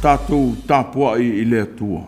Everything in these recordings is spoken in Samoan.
Tatou tapuai i le Atua.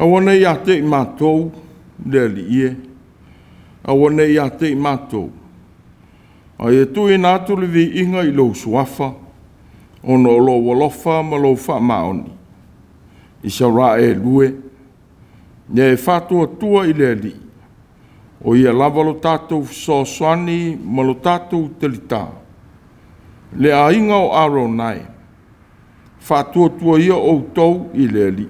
Aua ne i ia te i matou le Alii e, aua ne i ia te i matou, a ia tuuina atu le viiga i lou suafa, ona o lou alofa ma lou faamaoni. Isaraelu e, ia e faatuatua i le Alii, o ia lava lo tatou fesoasoani ma lo tatou talitā. Le aiga o Aronai, faatuatua ia outou i le Alii,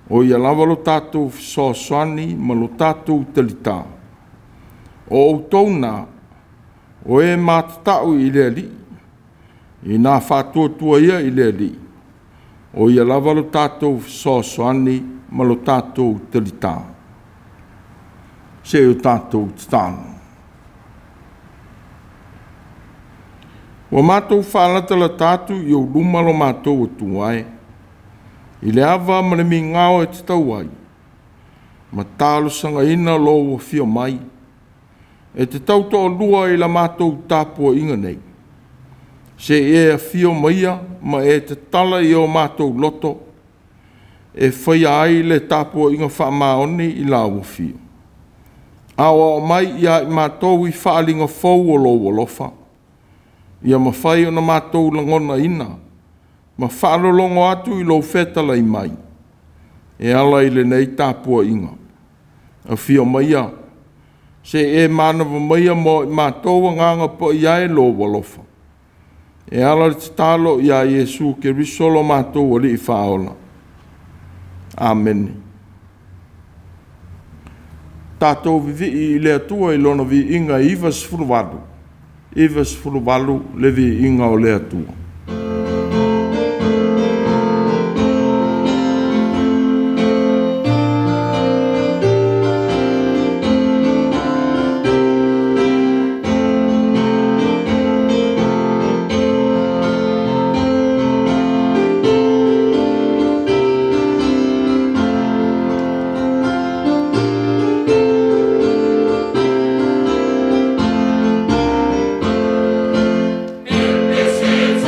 o ia lava lo tatou fesoasoani ma lo tatou talitā. O outou na, o e matatau i le Alii, ina faatuatua ia i le Alii, o ia lava lo tatou fesoasoani ma lo tatou talitā. Se o tatou tatalo. Ua matou faalatalata atu i ou luma lo matou atua e, i le ava ma le migao e tatau ai, ma talosagaina lou afio mai, e te tautoalua i la matou tapuaiga nei. Se i e afio maia ma e tatala i o matou loto, e faia ai le tapuaiga faamaoni i lau afio. Aoao mai ia i matou i faaaliga fou o lou alofa, ia mafai ona matou lagonaina ma faalologo atu i lou fetalai mai, e ala i lenei tapuaiga. Afio maia, se e manava maia mo i matou agaga paia e lou alofa, e ala le tatalo ia Iesu Keriso lo matou Alii Faaola. Amene. Tatou vivii i le Atua i lona viiga 98, 98 le viiga o le Atua. This is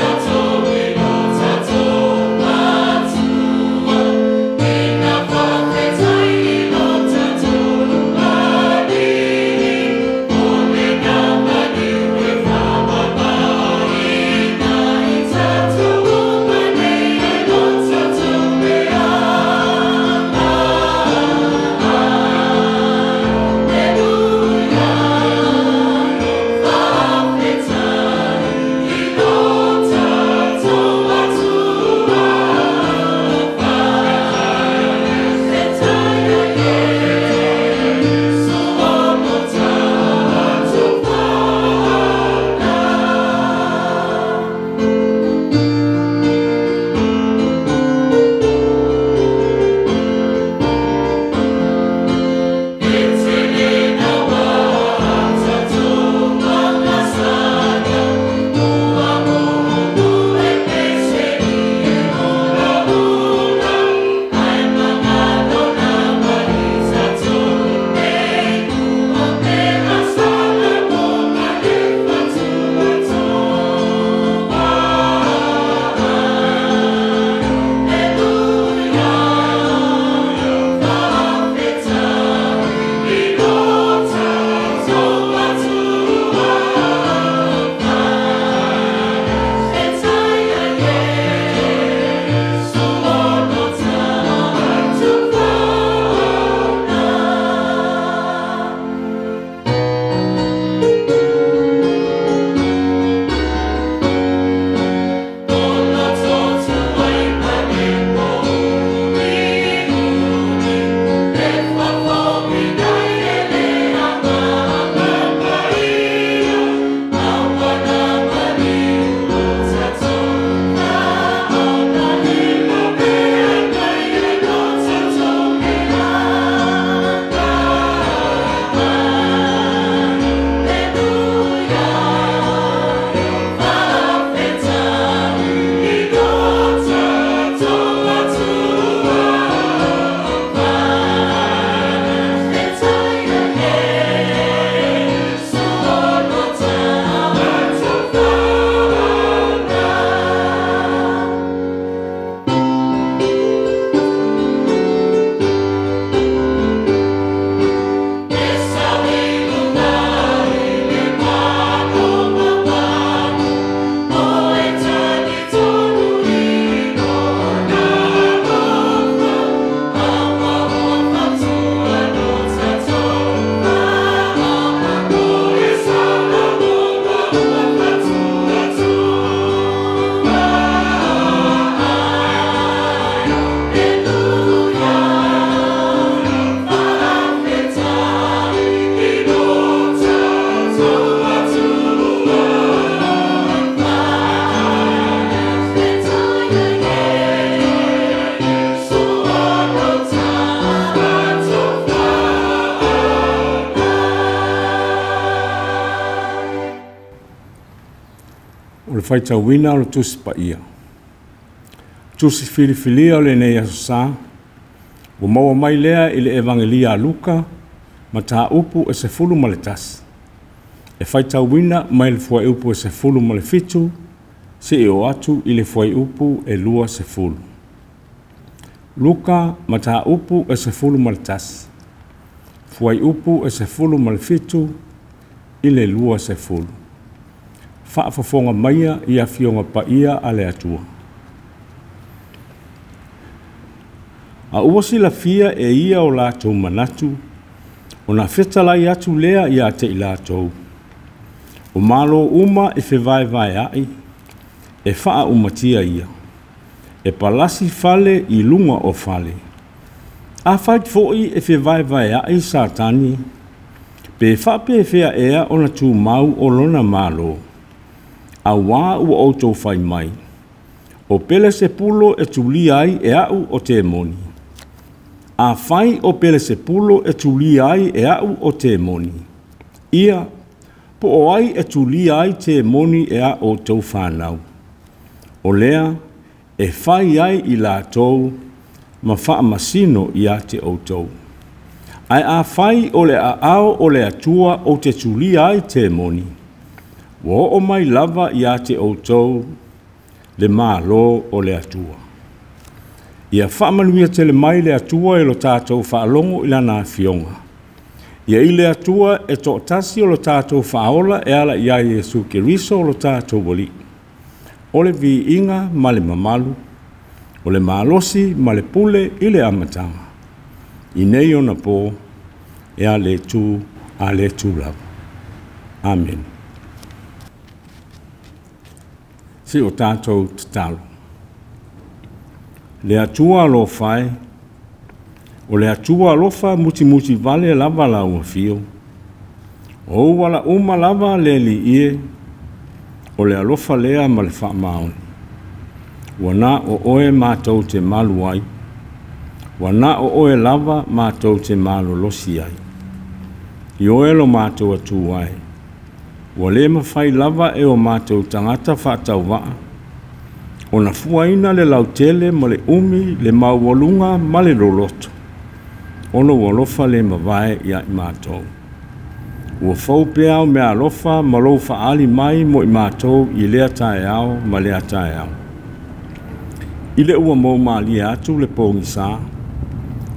Faitauina o le Tusi Paia. Tusi filifilia o lenei Aso Sa, ua maua mai lea i le Evagelia a Luka, mataupu e 11, e faitauina mai le fuaiupu e 17 seia oo atu i le fuaiupu e 20. Luka, mataupu e 11, fuaiupu e 17 i le 20. Faafofoga maia i afioga paia a le Atua. A ua silafia e ia o latou manatu, ona fetalai atu lea ia te i latou. O malo uma e fevaevaeai, e faaumatia ia. E palasi fale i luga o fale. Afai foi e fevaevaeai Satani, pe faapefea ea ona tumau o lona malo. Auā ua outou fai mai, o Pelesepulo e tulia ai e au o temoni. Afai o Pelesepulo e tulia ai e au o temoni, ia, po o ai e tulia ai temoni e a outou whanau. O lea, e fai ai i latou, ma faamasino ia te outou. Ae afai o le aao o le Atua o te tulia ai temoni, ua oo mai lava ia te outou le malo o le Atua. Ia faamanuia tele mai le Atua i lo tatou faalogo i lana afioga. Ia i le Atua e toatasi o lo tatou faaola e ala ia Iesu Keriso o lo tatou Alii. O le viiga ma le mamalu, o le malosi ma le pule i le amataga. I nei ona po, e a le tu, a le tu lava. Amen. Se o tatou tatalo. Le Atua alofa e, o le Atua alofa mutimuti vale lava lau afio. O ou ala uma lava le Alii e, o le alofa lea ma le faamaoni. Ua na o oe mātou te malu ai, ua na o oe lava mātou te malolosi ai. I oe lo mātou Atua ai, ua le mafai lava e o mātou tagata faatauvaa, ona fuaina le lautele ma le umi, le maualuga ma le loloto, ona ua alofa le mavae ia i mātou. Ua fou pea o mea alofa ma lou faali mai mo i mātou i lea taeao ma lea taeao. I le ua mau malie atu le pogisa,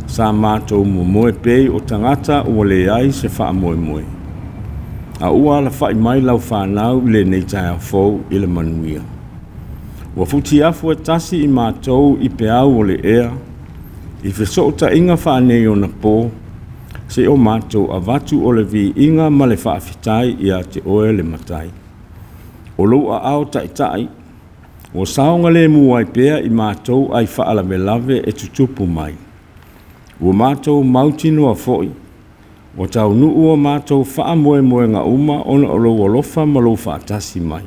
sa mātou momoe pei o tagata ua leai se faamoemoe. A ua alafai mai lau whanau i lenei taeao fou i le manuia. Ua futiafu e tasi i mātou i peau o le ea, i fesootaiga faaneionapo ona pō, se o mātou avatu o le viiga ma le faafetai ia te oe le matai. O lou aao taitai, ua saoga le mu ai pea i mātou ai faalavelave e tutupu mai. Ua mātou mautinoa foi, ua taunuu o mātou faamoemoega uma ona o lou alofa ma lou faatasi mai.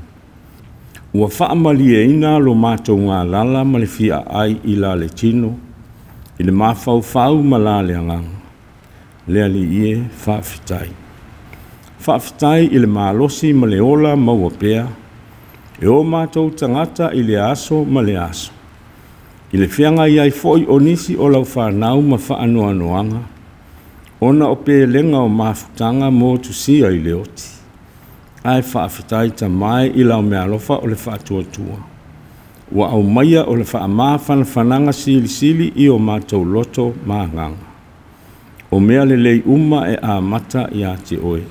Ua faamalieina lo mātou galala ma le fiaai i la le tino, i le mafaufau ma la le agaga. Le Alii e faafetai. Faafetai i le malosi ma le ola maua pea, e o mātou tagata i le aso ma le aso. I le feagai ai foi o nisi o lau whanau ma faanoanoaga, ona o pelega o mafutaga mo tusia i le oti. Ae faafetai tamae i lau meaalofa o le faatuatua. Ua aumaia o le faamafanafanaga silisili i o mātou loto ma agaga. O mea lelei uma e amata ia te oe.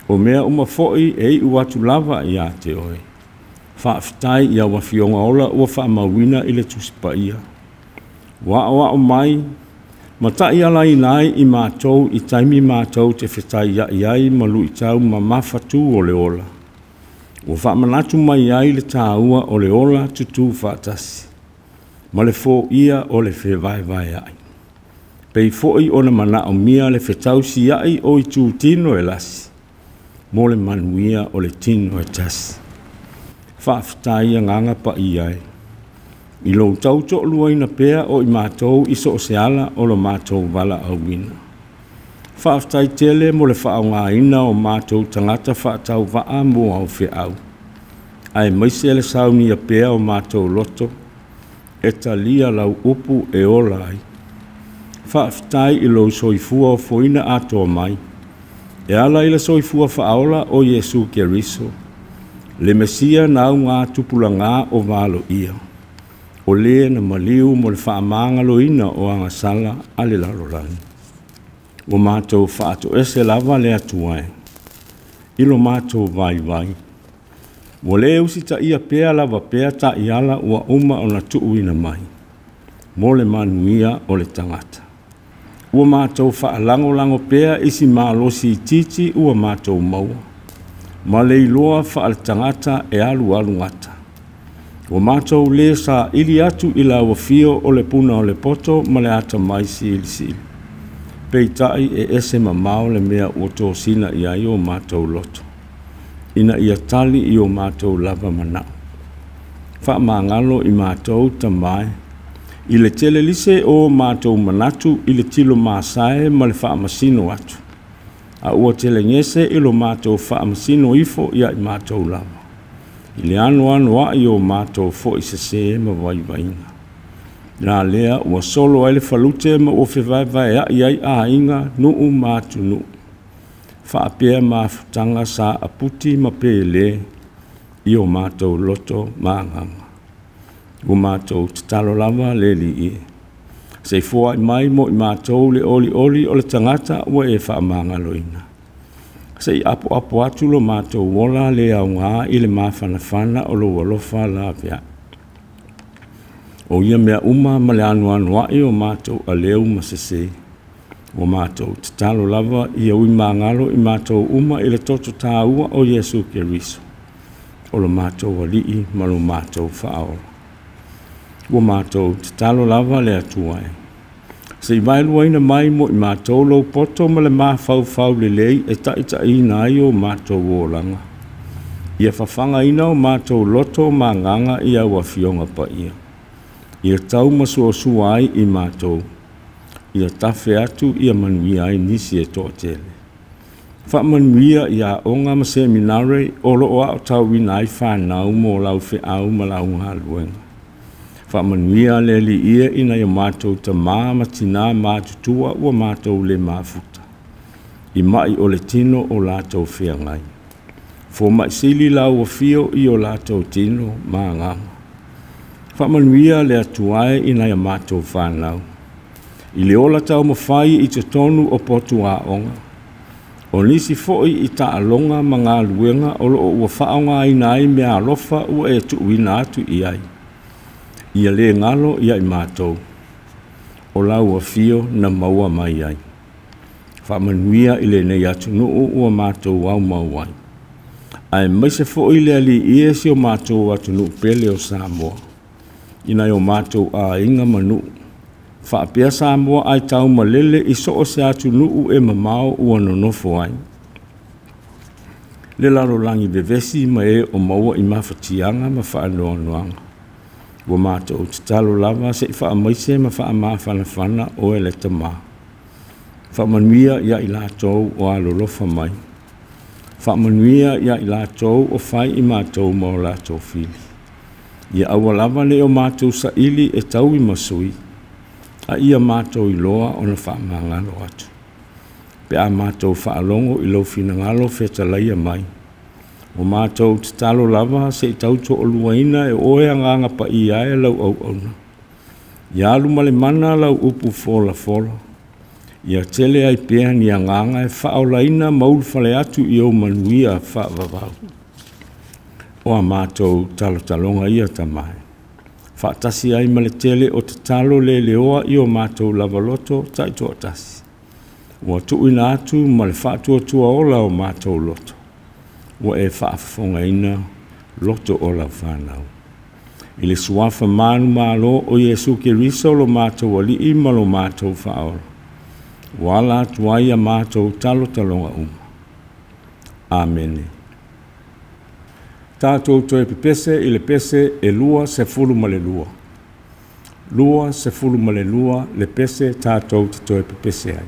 O mea uma foi e iu atu lava ia te oe. Faafetai i au afioga ola ua faamauina i le Tusi Paia. Ua aoao mai, ma taialaina ai i mātou i taimi mātou te fetaiai ai ma luitau ma mafatū o le ola. Ua faamanatu mai ai le tāua o le ola tutū faatasi, ma le foia o le fevaevaeai. Pei foi ona manaomia le fetausiai o itu tino e lasi, mo le manuia o le tino e tasi. Faafetai agaga paia e. I lou tautoaluaina pea o i mātou i so o se ala o lo mātou valaauina. Faafetai tele mo le faaaogaina o mātou tagata faatauvaa mo au feau. Aemaise le saunia pea o matou loto e talia lau upu e ola ai. Faafetai i lou soifua ofoina atoa mai e ala i le soifua faaola o Iesu Keriso, le Mesia na augatupulagā o valoia, o le na maliu mo le faamagaloina o agasala a le lalolagi. Ua matou faatoese lava le Atua e i lo matou vaivai, ua lē usitaia pea lava pea taiala ua uma ona tuuina mai mo le manuia o le tagata. Ua matou faalagolago pea i si malosi itiiti ua matou maua, ma le iloa faaletagata e alualu gata. Ua matou lē saili atu i lau afio o le puna o le poto ma le atamai silisili. Peitai e ese mamao le mea ua tosina i ai o matou loto, ina ia tali i o matou lava manao. Faamagalo i matou tamae, i le tele lise o matou manatu i le tilo masae ma le faamasino atu, a ua telegese i lo matou faamasino ifo ia i matou lava, i le anoanoai o matou foi sesē ma vaivaiga. La lea ua solo ai le falute ma ua fevaevaea'i ai aiga, nuu ma atunuu, faapea mafutaga sa aputi ma pelē i o matou loto ma agaga. Ua matou tatalo lava le Alii e, se i foai mai mo i matou le olioli o le tagata ua e faamagaloina. Se i apoapo atu lo matou ola le aoga i le mafanafana o lou alofa laveai. O ia mea uma ma le anoanoai o matou aleu ma sesē, ua matou tatalo lava ia ui magalo i matou uma i le toto taua o Iesu Keriso, o lo matou Alii ma lo matou Faaola. Ua matou tatalo lava le Atua e, se i vaeluaina mai mo i matou lou poto ma le mafaufau lelei e taitaiina ai o matou olaga. Ia fafagaina o matou loto ma agaga i au afioga paia, ia tau ma suasua ai i matou, ia tafe atu ia manuia ai nisi e toatele. Faamanuia i aoga ma seminare o loo aotauina ai fanau mo lau feau ma lau galuega. Faamanuia le Alii e i nai o matou tamā ma tinā matutua ua matou le mafuta, i mai o le tino o latou feagai. Foma'i sili lau afio i o latou tino ma agaga. Faamanuia le Atua e i nai a matou fanau, i le ola taumafai i totonu o potu aoga, o nisi foi i taaloga ma galuega o loo ua faaaogaina ai meaalofa ua e tuuina atu i ai. Ia lē galo ia i matou, o lau afio na maua mai ai. Faamanuia i lenei atunuu ua matou aumau ai, aemaise foi le Alii e si o matou atunuu pele o Samoa, i nai o matou aiga ma nuu, faapea Samoa ai taumalele i so o se atunuu e mamao ua nonofo ai. Le lalolagi vevesi ma e o maua i mafatiaga ma faanoanoaga. Ua matou tatalo lava se i faamaise ma faamafanafana oe le Tamā. Faamanuia ia i latou o alolofa mai. Faamanuia ia i latou o fai i matou ma o latou fili. Ia aua lava ne i o matou saili e taui ma sui, a ia matou iloa ona faamagalo atu. Pe a matou faalogo i lou finagalo fetalaia mai, ua matou tatalo lava se i tautoaluaina e oe agaga paia e lau auauna. Ia alu ma le mana lau upu folafola, ia tele ai pea ni agaga e faaolaina ma ulufale atu i ou manuia faavavau. O a matou talotaloga ia tamae, faatasi ai ma le tele o tatalo leleoa i o matou lava loto taitoatasi, ua tuuina atu ma le faatuatua ola o matou loto, ua e faafofogaina loto o lau fanau. I le suafa manumalo o Iesu Keriso lo matou Alii ma lo matou Faaola, ua ala atu ai a matou talotaloga uma. Amene. Tatou toe pepese i le pese e 22. 22 le pese tatou te toe pepese ai.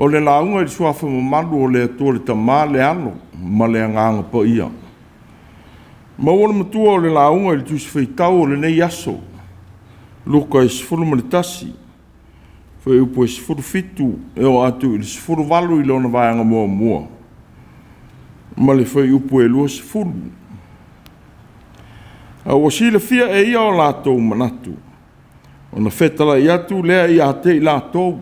O le lauga i le suafa mamalu o le Atua le Tama le Alo ma le Agaga Paia. Maua le matua o le lauga i le Tusi Faitau o lenei aso, Luka 11, fuaiupu e 17 e oo atu i le 18 i lona vaega muamua, ma le fuaiupu e 20. A ua silafia e ia o latou manatu, ona fetalai atu lea ia te i latou,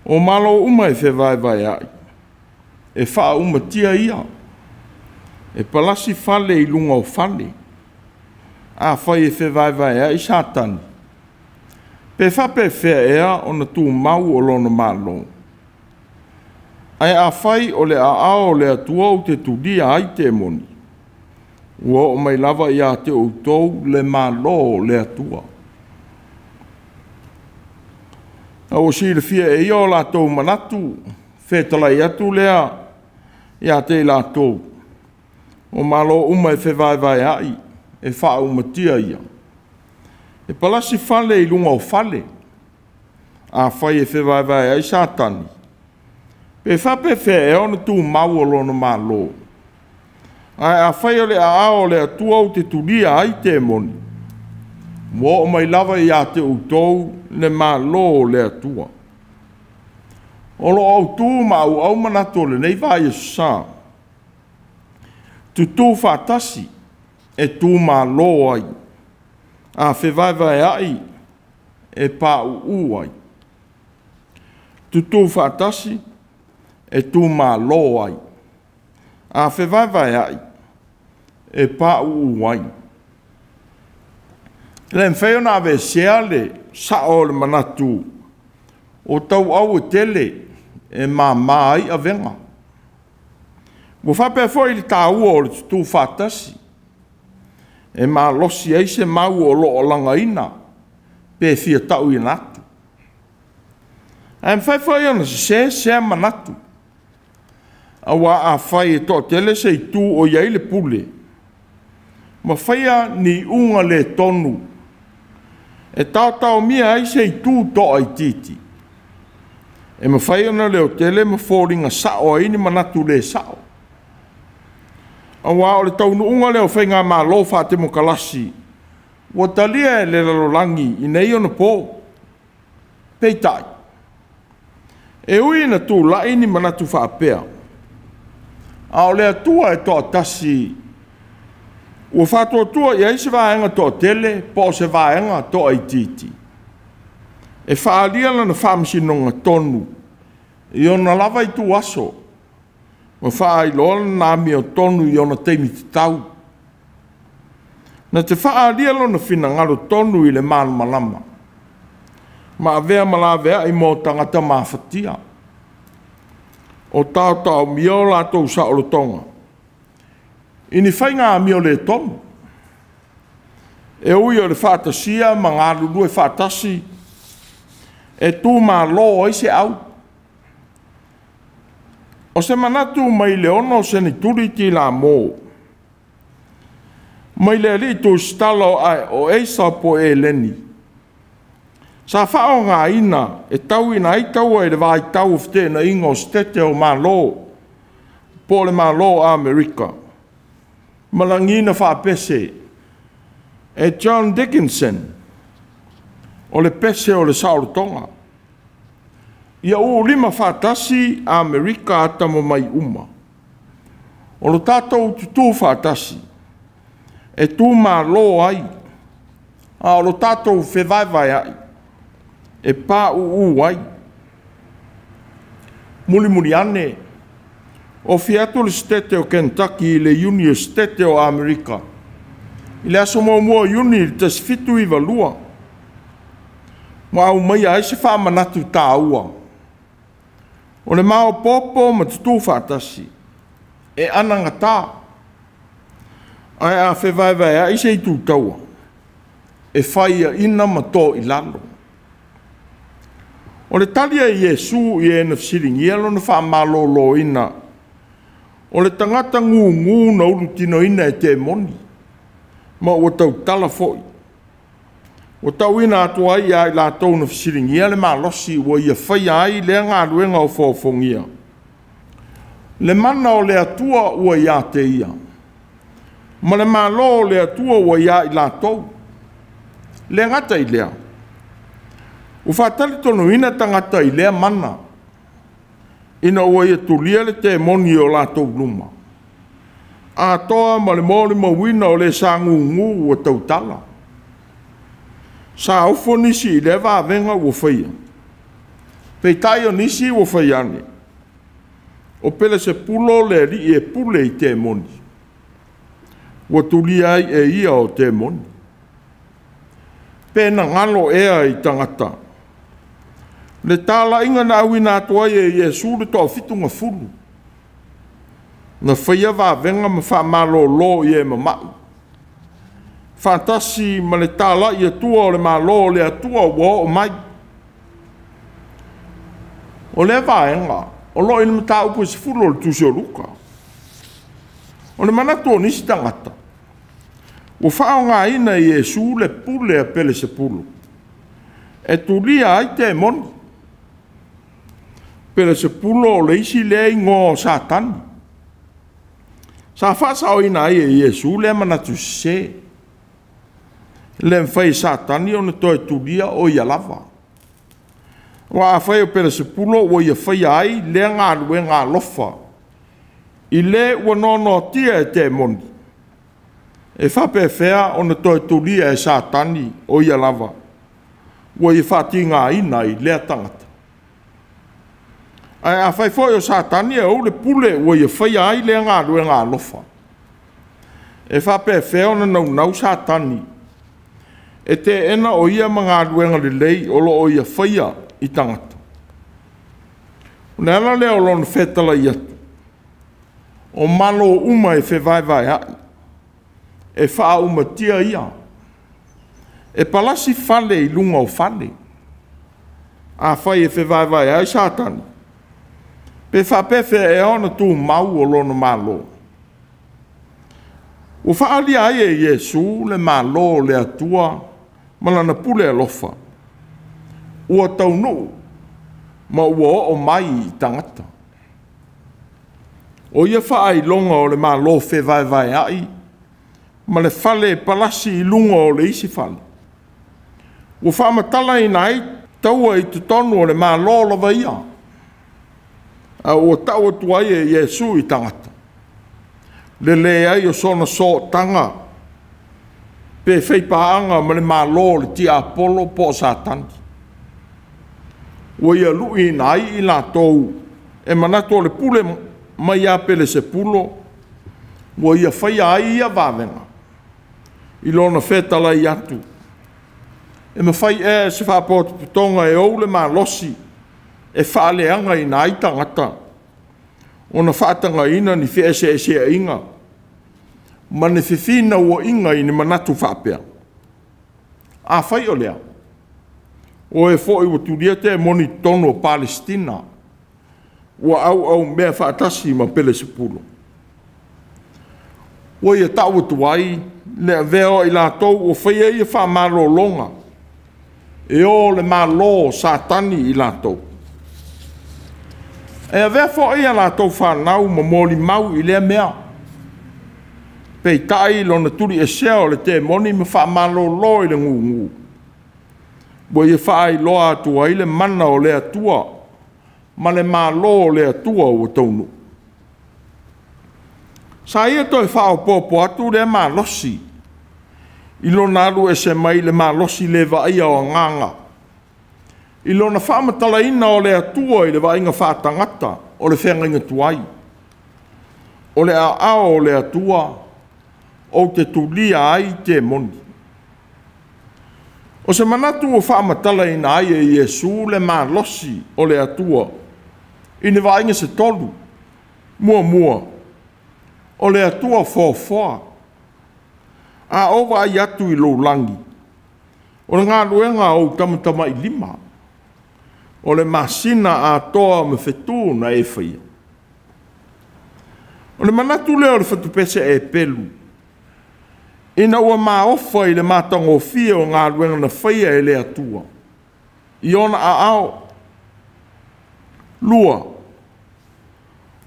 o malo uma e fevaevaeai, e faaumatia ia, e palasi fale i luga o fale, afai e fevaevaeai Satani, pe faapefea ea ona tumau o lona malo. Ae afai o le aao o le Atua ou te tulia ai temoni, ua oo mai lava ia te outou le malo o le Atua. A ua silafia e ia o latou manatu, fetalai atu lea ia te i latou, o malo uma e fevaevaeai, e faaumatia ia, e palasi fale i luga o fale, afai e fevaevaeai Satani, pe faapefea ea ona tumau o lona malo. Ae afai o le aao o le Atua ou te tulia ai temoni, ua oo mai lava ia te outou le malo o le Atua. O lo o autū ma auau manatu o lenei vaiaso sa, tutū faatasi e tumalo ai, a fevaevaeai e pauu ai. Tutū faatasi e tumalo ai, a fevaevaeai e pauu ai. E le mafai ona aveesea le sao o le manatu o tauau e tele e māmā ai avega. Ua faapea foi le taua o le tutū faatasi e malosi ai se mau o lo o lagaina pe fia tauina atu. Ae mafai foi ona sese sea manatu, aua afai e toatele se itu o i ai le pule, ma faia ni iuga le tonu e taotaomia ai se itu toaitiiti, e mafai ona leotele ma foliga sao ai ni manatu le sao. Aua o le taunuuga lea o faigamalo faatemokarasi ua talia e le lalolagi i nei ona po. Peitai, e ui ina tulai ni manatu faapea, a o le Atua e toatasi ua faatuatua i ai se vaega toatele po o se vaega toaitiiti, e faaalia lana faamasinoga tonu i ona lava ituaso, ma faailoa lana amiotonu i ona taimi tatau. Na te faaalia lona finagalo tonu i le malamalama, ma avea ma laveai mo tagata mafatia. O taotaomia o latou saolotoga i ni faiga amio le tonu, e ui o le faatasia ma galulue faatasi e tumalo ai se au. O se manatu mai le 6 seneturi tilamo, mai le alii tusitala o Eisa po Eleni, sa faaaogaina e tauina ai taua i le vaitau o feteenaiga o Setete o Malo po o le Malo o Amerika, ma lagiina faapese e John Dickinson o le pese o le saolotoga. Ia uulima faatasi Amerika atamamai uma. O lo tatou tutū faatasi e tumalo ai, a o lo tatou fevaevaeai e pauu ai. Mulimuli ane, ofi atu le Setete o Kentucky i le Iuni o Setete o Amerika i le aso muamua o Iuni i le 1792, ma aumaia ai se faamanatu taua o le maopoopo ma tutū faatasi e anagatā, ae a fevaevaeai se itu taua e faiaina ma to i lalo. O le tali a Iesu i e na fesiligia lona faamalōlōina o le tagata gugū na ulutinoina e temoni, ma ua tautala foi. Ua tauina atu ai ia i latou na fesiligia le malosi ua ia faia ai lea galuega o foofogia. Le mana o le Atua ua ia te ia, ma le Malo o le Atua ua ia i latou. Le gata i lea, ua faatalitonuina tagata i lea mana, ina ua ia tulia le temoni i o latou luma, atoa ma le molimauina o le sagugu ua tautala. Sa ofo nisi i lea vavega ua faia, peitai o nisi ua fai ane, o Pelesepulo le alii e pule i temoni, ua tulia ai e ia o temoni. Pe na galo ea i tagata le talaiga na auina atu ai e Iesu le 70, na faia vavega ma faamalolo i e mamai, faatasi ma le talai atua o le Malo o le Atua ua oo mai. O lea vaega o loo i le mataupu e 10 o le Tusi o Luka. O le manatu o nisi tagata, ua faaaogaina e Iesu le pule a Pelesepulo e tulia ai temoni. Pelesepulo o le isi lea igoa o Satani. Sa faasaoina ai e Iesu lea manatu sese. Le mafai e Satani ona toe tulia o ia lava. Ua afai o Pelesepulo ua ia faia ai lea galuega alofa i le ua noanoatia e temoni, e faapefea ona toe tulia e Satani o ia lava ua ia faatigaina i lea tagata. Ae afai foi o Satani e ou le pule ua ia faia ai lea galuega alofa, e faapefea ona naunau Satani e teena o ia ma galuega lelei o loo ia faia i tagata. O le ala lea o lona fetalai atu, o malo uma e fevaevaeai, e faaumatia ia, e palasi fale i luga o fale. Afai e fevaevaeai Satani, pe faapefea ea ona tumau o lona Malo. Ua faaalia ai e Iesu le Malo o le Atua ma lana pule alofa, ua taunuu ma ua oo mai i tagata. O ia faailoga o le Malo fevaevaeai ma le fale palasi i luga o le isi fale, ua faamatalaina ai taua i totonu o le Malo lava ia, a ua tau atu ai e Iesu i tagata le leai o sona sootaga pe faipaaga ma le Malo o le tiapolo po o Satani. Ua ia luiina ai i latou e manatu o le pule mai ia Pelesepulo ua ia faia ai ia vavega i lona fetalai atu, e mafai ea e se faapotopotoga e ou le malosi e faaleagaina ai tagata ona faatagaina ni feeseeseaiga ma ni fefinauaiga i ni manatu faapea. Afai o lea, o e foi ua tulia temoni i totonu o Palesitina, ua auaumea faatasi ma Pelesepulo. Ua ia tau atu ai le avea o i latou ua faia ia faamalologa e o le Malo o Satani i latou. E avea foi a latou fanau ma molimau i lea mea, peitai lona tuliesea o le temoni ma faamalolo i le gugu, ua ia faailoa atu ai le mana o le Atua ma le Malo o le Atua ua taunuu. Sa ia toe faaopoopo atu lea malosi i lona alu ese mai le malosi le vaaia o agaga, i lona faamatalaina o le Atua i le vaaiga faatagata o le feagaiga tuai. O le aao o le Atua ou te tulia ai temoni. O se manatu ua faamatalaina ai e Iesu le malosi o le Atua i ni vaaiga se tolu. Muamua, o le Atua foafoa. A ou vaai atu i lou lagi, o le galuega a ou tamatamailima, o le masina atoa ma fetu na e faia. O le manatu lea o le fatupese e pelu, Ina ua maofa i le matagofie o galuega na faia e le Atua i ona aao. 2,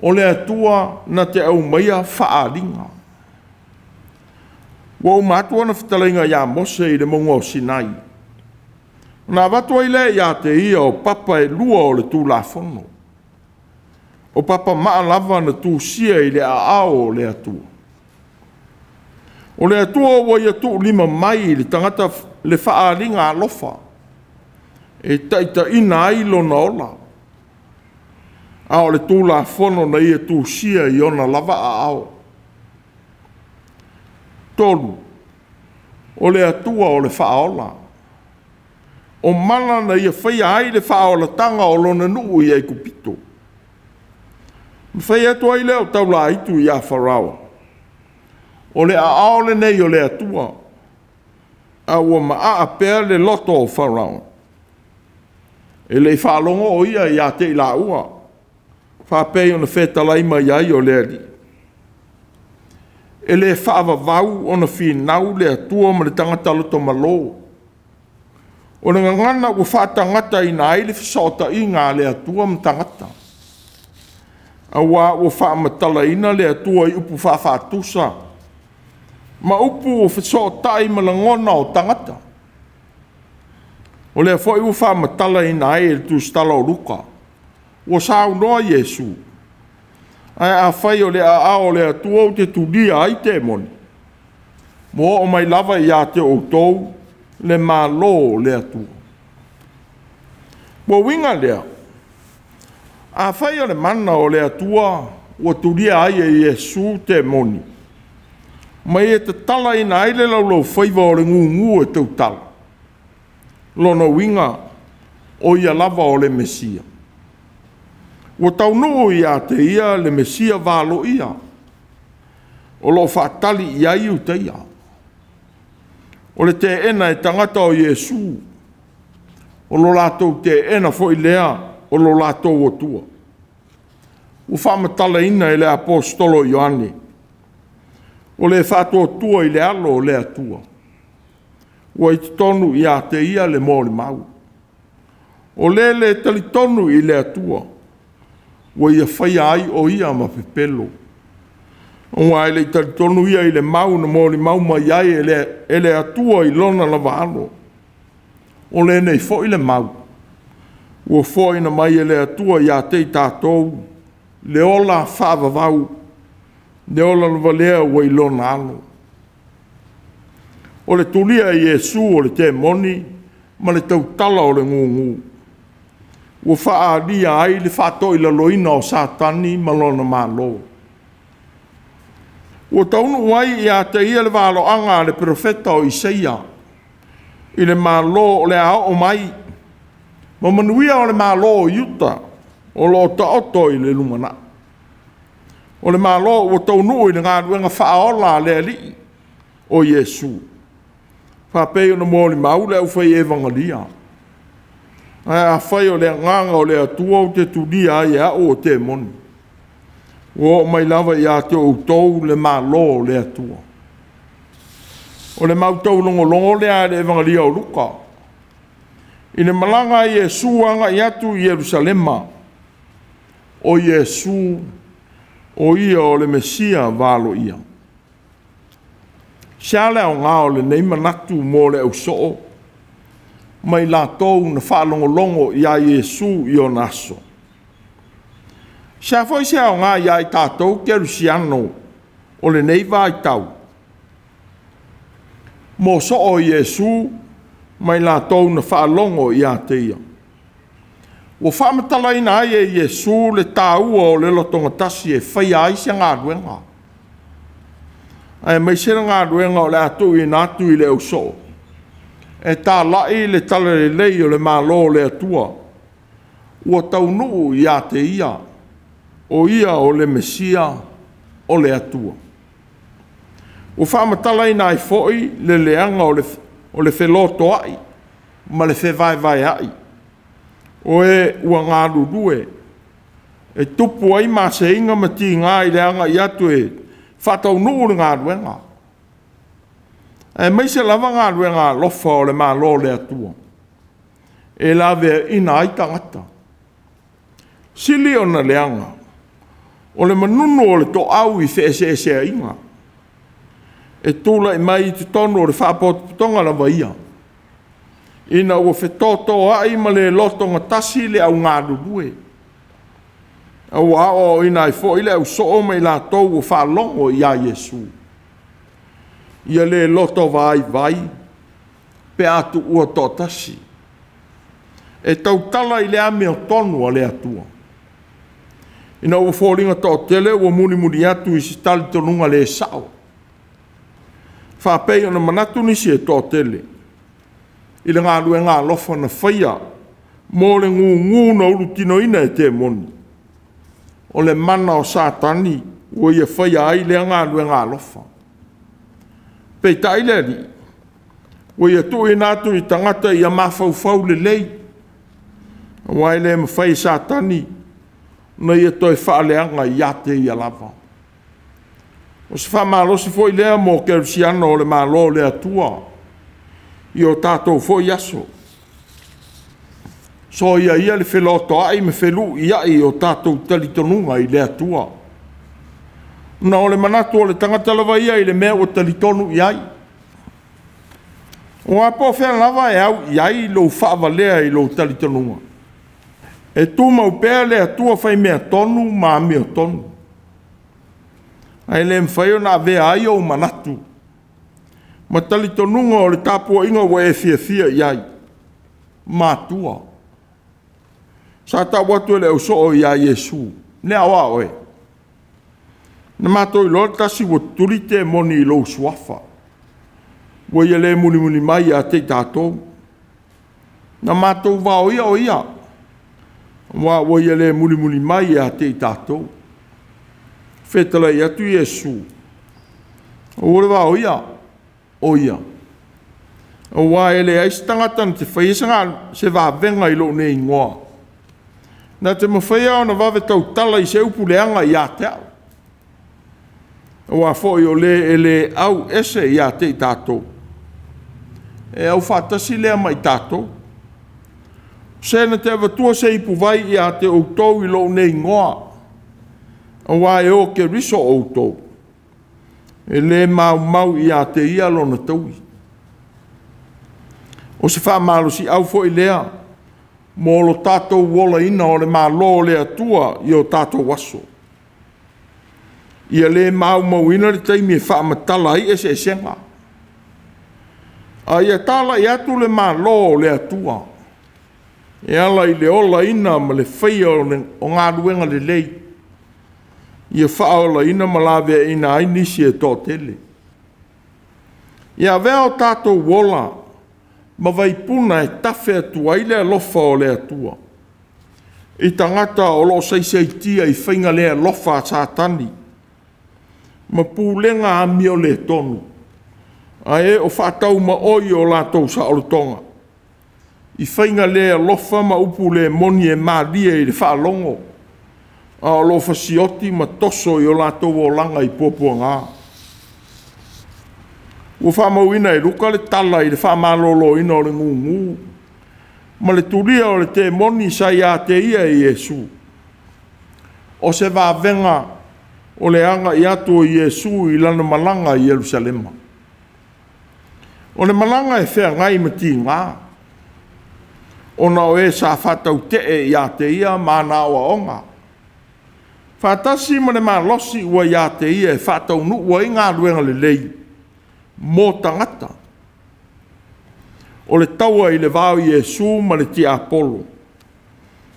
o le Atua na te aumaia faaaliga. Ua uma atu ona fetalaiga ia Mose i le mauga o Sinai, ona avatu ai lea ia te ia o papa e 2 o le Tulafono, o papa maa lava na tusia i le aao o le Atua. O le Atua ua ia tuulima mai i le tagata le faaaliga alofa e taitaiina ai lona ola, a o le Tulafono na ia tusia i ona lava aao. 3, o le Atua o le faaola. O mana na ia faia ai le faaolataga o lona nuu i Aikupito. Ma fai atu ai lea o taulaitu ia Farao, o le aao lenei o le Atua, a ua maa pea le loto o Farao. E le i faalogo o ia ia te i laua, faapei ona fetalai mai ai o le Alii. E le faavavau ona finau le Atua ma le tagata loto malo. O le gagana ua faatagataina ai le fesootaiga a le Atua ma tagata. Aua ua faamatalaina le Atua i upu faafaatusa ma upu ua fesootai ma lagona o tagata. O lea foi ua faamatalaina ai e le tusitala o Luka, ua saunoa Iesu, ae afai o le aao o le Atua ou te tulia ai temoni, ua oo mai lava ia te outou le malo o le Atua. Ua uiga lea, afai o le mana o le Atua ua tulia ai e Iesu temoni, ma ia tatalaina ai le laulaufaiva o le gugu e tautala, lona uiga, o ia lava o le Mesia. Ua taunuu ia te ia le Mesia valoia, o lo o faatali i ai Iutaia. O le teena e tagata o Iesu, o lo latou teena foi lea o lo latou Atua. Ua faamatalaina e le aposetolo Ioane, o le faatuatua i le alo o le Atua, ua i totonu ia te ia le molimau. O le le talitonu i le Atua, ua ia faia ai o ia ma pepelo. Aua e le i talitonu ia i le mau na molimau mai ai e le Atua i lona lava alo. O lenei foi le mau, ua foaina mai e le Atua ia te i tatou le ola faavavau, le ola lava lea ua i lona alo. O le tulia e Iesu o le temoni ma le tautala o le gugu, ua faaalia ai le faatoilaloina o Satani ma lona malo. Ua taunuu ai ia te ia le valoaga a le perofeta o Isaia i le malo o le a oo mai, ma manuia o le malo o Iuta o lo o taoto i le lumanai. O le malo ua taunuu i le galuega faaola a le Alii o Iesu, faapei ona molimau le aufai evangelia. Ae afai o le agaga o le Atua ou te tulia ai e au o temoni, ua oo mai lava ia te outou le malo o le Atua. O le mau taulogologo lea a le Evangelia o Luka, i le malaga a Iesu agai atu i Ierusalema, o Iesu o ia o le Mesia valoia. Se a le aoga o lenei manatu mo le ausoo mai latou na faalogologo ia Iesu i ona aso. Se a foi se aoga ia i tatou kerusiano o lenei vaitau, mo soo Iesu mai latou na faalogo ia te ia. Ua faamatalaina ai e Iesu le taua o le lotogatasi e faia ai se galuega. Ae maise le galuega o le a tuuina atu i le ausoo, e talai le talalelei o le malo o le Atua, ua taunuu ia te ia, o ia o le Mesia o le Atua. Ua faamatalaina ai foi le leaga o le felotoai ma le fevaevaeai, o e ua galulue e tupu ai maseiga ma tiga i le agai atu e faataunuu le galuega. Aemaise lava galuega alofa o le Malo o le Atua e laveaina ai tagata. Sili ona leaga o le manunu o le toau i feeseeseaiga e tulai mai i totonu o le faapotopotoga lava ia, ina ua fetotoai ma le lotogatasi le au galulue, a ua aoaoina ai foi le ausoo ma i latou ua faalogo ia Iesu, ia le loto vaivai pe a tuua toatasi, e tautala i le amiotonu a le Atua, ina ua foliga toatele ua mulimuli atu i se talitonuga le sao, faapei ona manatu nisi e toatele i le galuega alofa na faia mo le gugu na ulutinoina e temoni. O le mana o Satani ua ia faia ai lea galuega alofa. Peitai le Alii ua ia tuuina atu i tagata ia mafaufau lelei, aua e le mafai e Satani ona ia toe faaleaga ia te ia lava. O se faamalosi foi lea mo kerisiano o le Malo o le Atua i o tatou foi aso. Soia ia le felotoai ma feluiai o tatou talitonuga i le Atua. Na o le manatu o le tagata lava ia i le mea ua talitonu i ai. Ua po o fea lava e au i ai lou faavalea i lou talitonuga. E tumau pea le Atua faimea tonu ma amiotonu. Ae le mafai ona avea ai ou manatu ma talitonuga o le tapuaiga ua e fiafia i ai. Matua. Sa tau atu e le ausoo ia Iesu, le aoa oe. Na matou iloa le tasi ua tutuli temoni i lou suafa. Ua ia le mulimuli mai ia te i tatou. Na matou vaoia o ia, aua ua ia le mulimuli mai ia te i tatou. Fetalai atu Iesu, aua le vaoia, o ia. Aua e leai se tagata na te faia se vavega i lou nei igoa. Na te mafaia ona vave tautala i se upu leaga ia te au. Aua foi o le e le au ese ia te i tatou, e au faatasi lea ma i tatou. Se na te avatua se ipuvai ia te outou i lou nei igoa, aua e o Keriso outou, e le maumau ia te ia lona taui. O se faamalosiau foi lea mo lo tatou olaina o le Malo o le Atua i o tatou aso. Ia le maumauina le taimi e faamatala ai eseesega, a ia talai atu le Malo o le Atua e ala i le olaina ma le faia o galuega lelei, ia faaolaina ma laveaina ai nisi e toatele. Ia avea o tatou ola ma vaipuna e tafe atu ai le alofa o le Atua i tagata o loo saisaitia i faiga le alofa a Satani ma pulega amio le tonu, ae o faataumaoi o latou saolotoga i faiga le alofa ma upu le moni e malie i le faalogo, a o loo fasioti ma toso i o latou olaga i puapuaga. Ua faamauina e Luka le tala i le faamaloloina o le gugu ma le tulia o le temoni sa ia te ia e Iesu. O se vavega o le agai atu o Iesu i lana malaga i Ierusalema. O le malaga e feagai ma tiga, ona o e sa faatautee ia te ia ma ana aoaoga, faatasi ma le malosi ua ia te ia e faataunuu ai galuega lelei mo tagata. O le taua i le va o Iesu ma le tiapolo,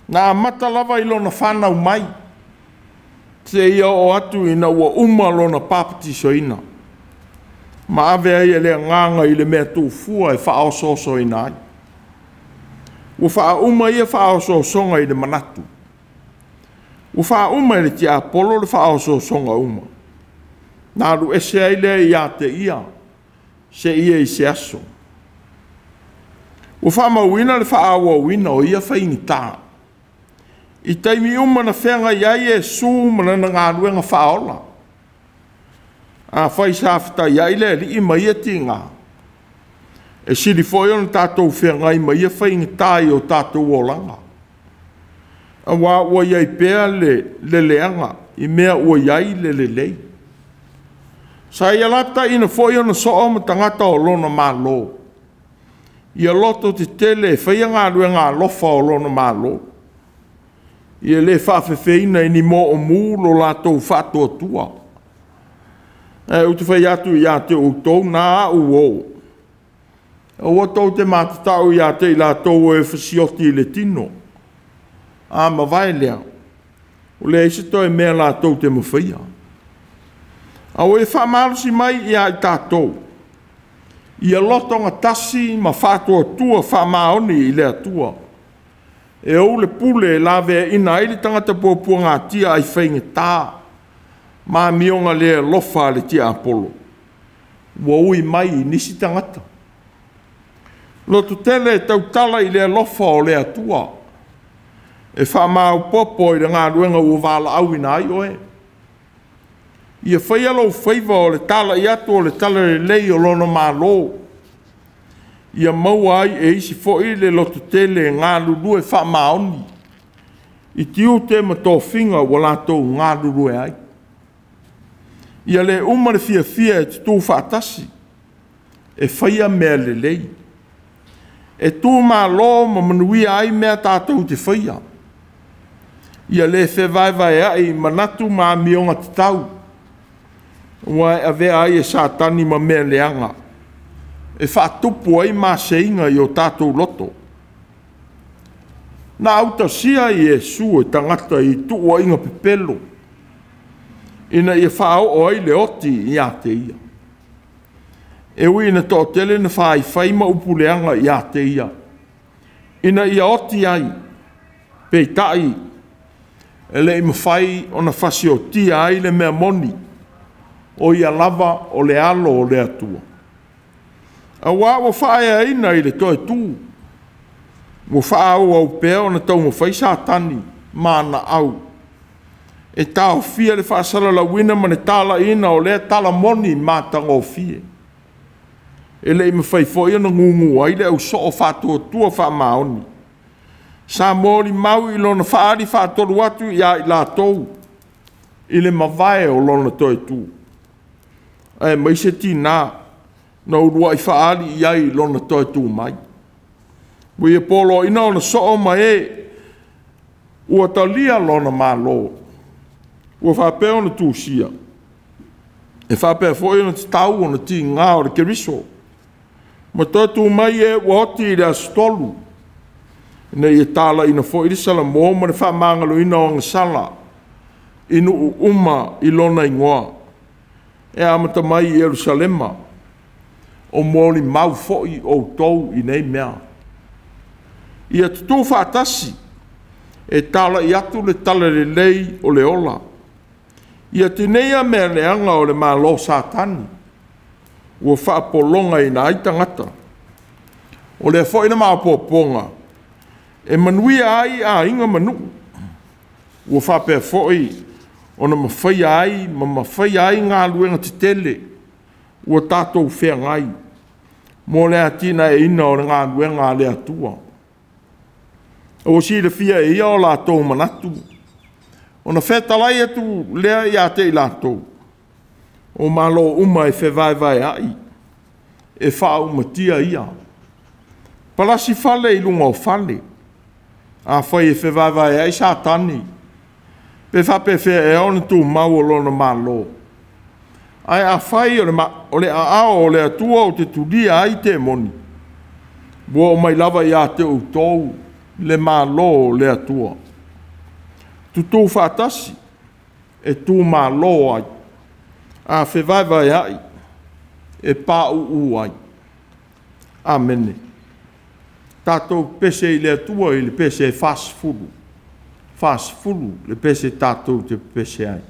na amata lava i lona fanau mai, seia oo atu ina ua uma lona papatisoina, ma ave ai e le agaga i le mea tuufua e faaosoosoina ai. Ua faauma ia faaosoosoga i le manatu. Ua faauma e le tiapolo le faaosoosoga uma. Na alu ese ai lea ia te ia, seia i se aso. Ua faamauina le faaauauina o ia faigata i taimi uma na feagai ai Iesu ma lana galuega faaola. Afai sa fetaiai le Alii ma ia tiga, E sili foi ona tatou feagai ma ia faigata i o tatou olaga, auā ua i ai pea le leaga i mea ua i ai le lelei. Sa ia lapataiina foi ona soo ma tagata o lona Malo, ia loto tetele e faia galuega alofa o lona Malo, ia le faafefeina i ni moomu lo latou faatuatua. Ae ou te fai atu ia te outou na au uō, aua tou te matatau ia te i latou o e fasioti i le tino, a mavae lea, ua leai se toe mea latou te mafaia. A ua ia faamalosi mai ia i tatou, ia lotogatasi ma faatuatua faamaoni i le Atua, e ou le pule e laveaina ai le tagata puapuagatia ai faigata ma amioga le alofa a le tiapolo, ua ui mai i nisi tagata. Lototele e tautala i le alofa o le Atua, e faamaopoopo i le galuega ua valaauina ai oe. Ia faia lou faiva o le talai atu o le talalelei o lona Malo, ia maua ai e isi foi le lototele e galulue faamaoni i tiute ma tofiga ua latou galulue ai. Ia le uma le fiafia e tutu faatasi, e faia mea lelei, e tumalo ma manuia ai mea tatou te faia. Ia le fevaevaea'i i manatu ma amioga tatau, ua e avea ai e Satani ma mea leaga, e faatupu ai maseiga i o tatou loto. Na autasia Iesu e tagata i tuuaiga pepelo, ina ia faaoo ai le oti ia te ia. E ui ina toatele na faifai ma upu leaga ia te ia, ina ia oti ai, peitai e le i mafai ona fasiotia ai le mea moni, o ia lava o le alo o le Atua. Auā ua faaeaina i le toe tu, ua faaauau pea ona taumafai Satani ma ana au e taofia le faasalalauina ma le talaiina o lea tala moni matagofie. E le i mafai foi ona gugu ai le ausoo faatuatua faamaoni sa molimau i lona faaali faatolu atu ia i latou i le mavae o lona toe tu, aemaise tinā na uluai faaali i ai i lona toe tu mai. Ua ia poloaiina ona soo ma e ua talia lona Malo, ua faapea ona tusia, e faapea foi ona tatau ona tiga o le Keriso, ma toe tu mai e ua oti i le aso 3, ina ia talaina foi le salamo ma le faamagaloina o agasala i nuu uma i lona igoa, e amata mai i Ierusalema, o molimau foi outou i nei mea. Ia tutū faatasi e talai atu le talalelei o le ola. Ia tineia mea leaga o le Malo Satani, ua faapologaina ai tagata. O lea foi le maopoopoga e manuia ai aiga ma nuu, ua faapea foi ona mafaia ai ma mafaia ai galuega tetele ua tatou feagai mo le atinaeina o le galuega a le Atua. Ua silafia e ia o latou manatu, ona fetalai atu lea ia te i latou, o Malo uma e fevaevaeai, e faaumatia ia. Palasi fale i luga o fale, afai e fevaevaeai Satani, pe faapefea ea ona tumau o lona Malo. Ae afai o le aao o le Atua ou te tulia ai temoni, ua oo mai lava ia te outou le Malo o le Atua. Tutū faatasi e tumalo ai, a fevaevaeai e pauu ai. Amene. Tatou pese i le Atua i le pese e 40, 40 le pese tatou te pese ai.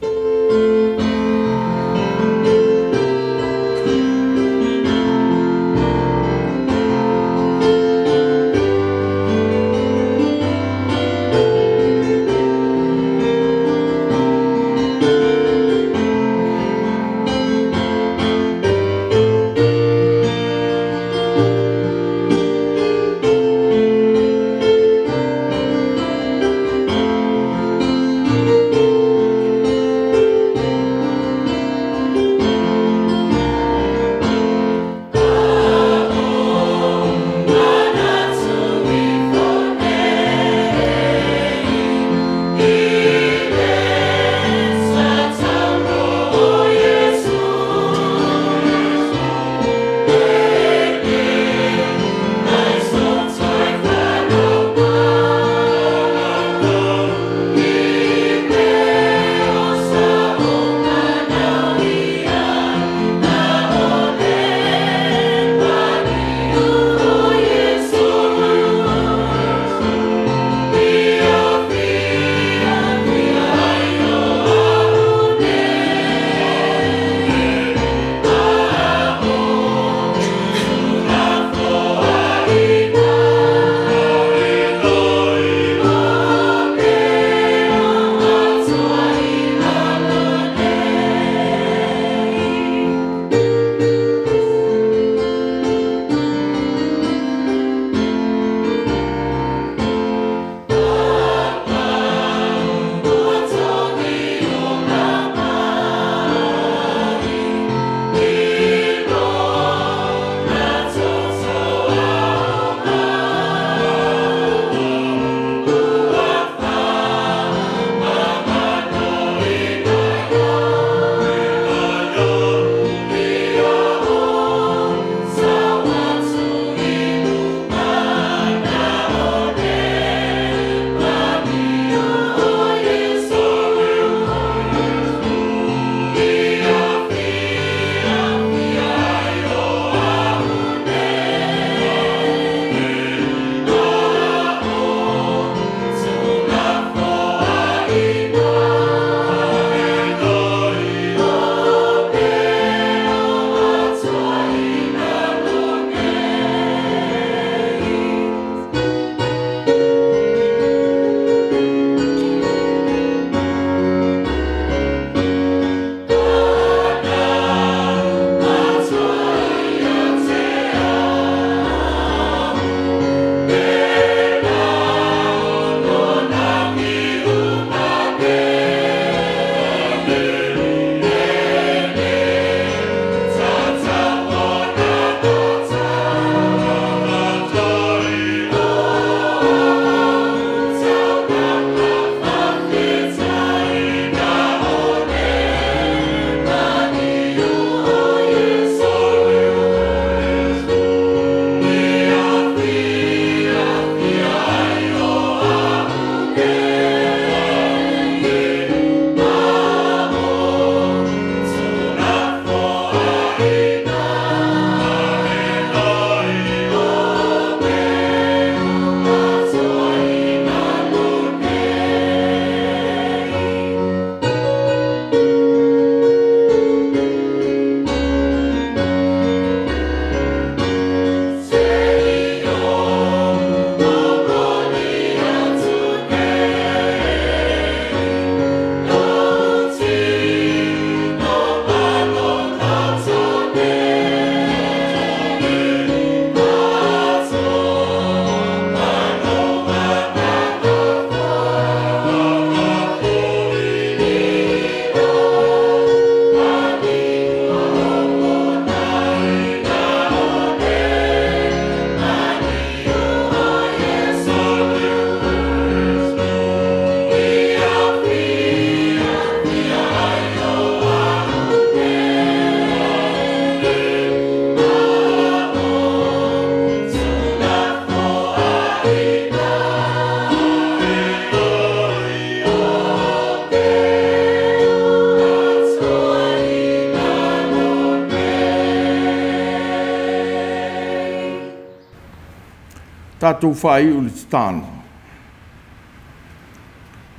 Tatou faaiu i le tatalo.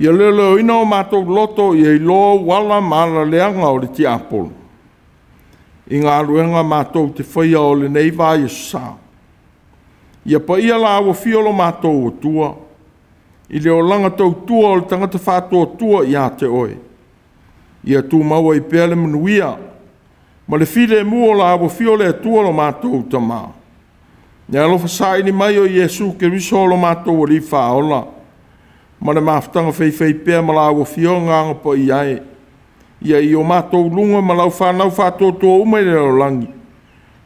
Ia leoleoina o matou loto ia iloa ou ala ma alaleaga o le tiapolo, i galuega matou te faia o lenei vaiaso sa. Ia paia la ua fia lo matou Atua, i le olaga tautua o le tagata faatuatua ia te oe. Ia tumau ai pea le manuia ma le filemu o la ua fia le Atua lo matou Tama. Le alofa saili mai o Iesu Keriso o lo matou Alii Faaola, ma le mafutaga faifaipea ma la ua Afioga agapaia e, ia i o matou luga ma lau fanau faatuatua uma i le lalolagi,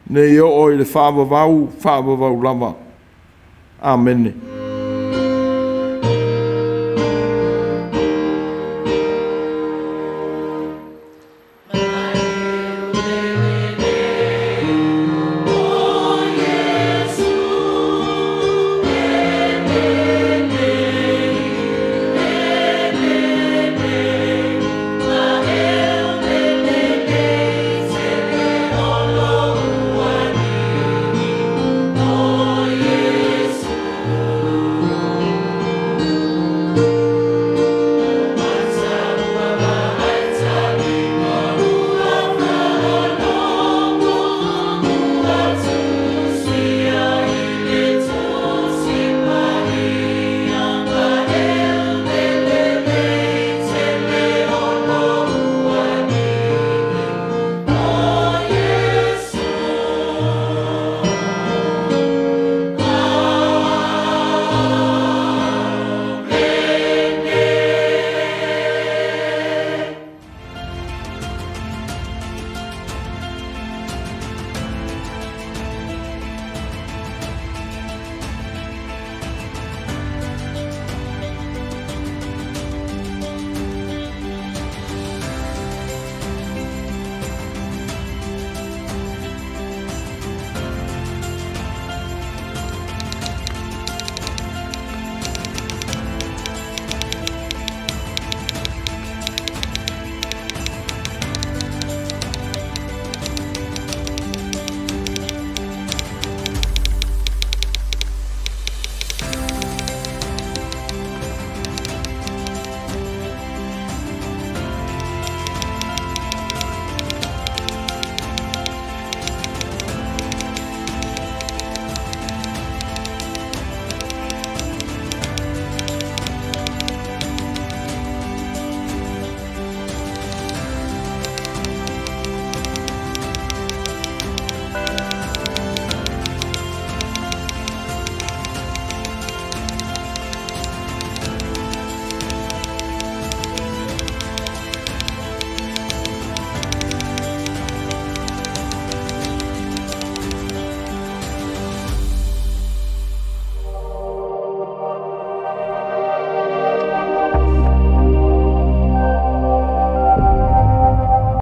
nei oo i le faavavau, faavavau lava. Amene.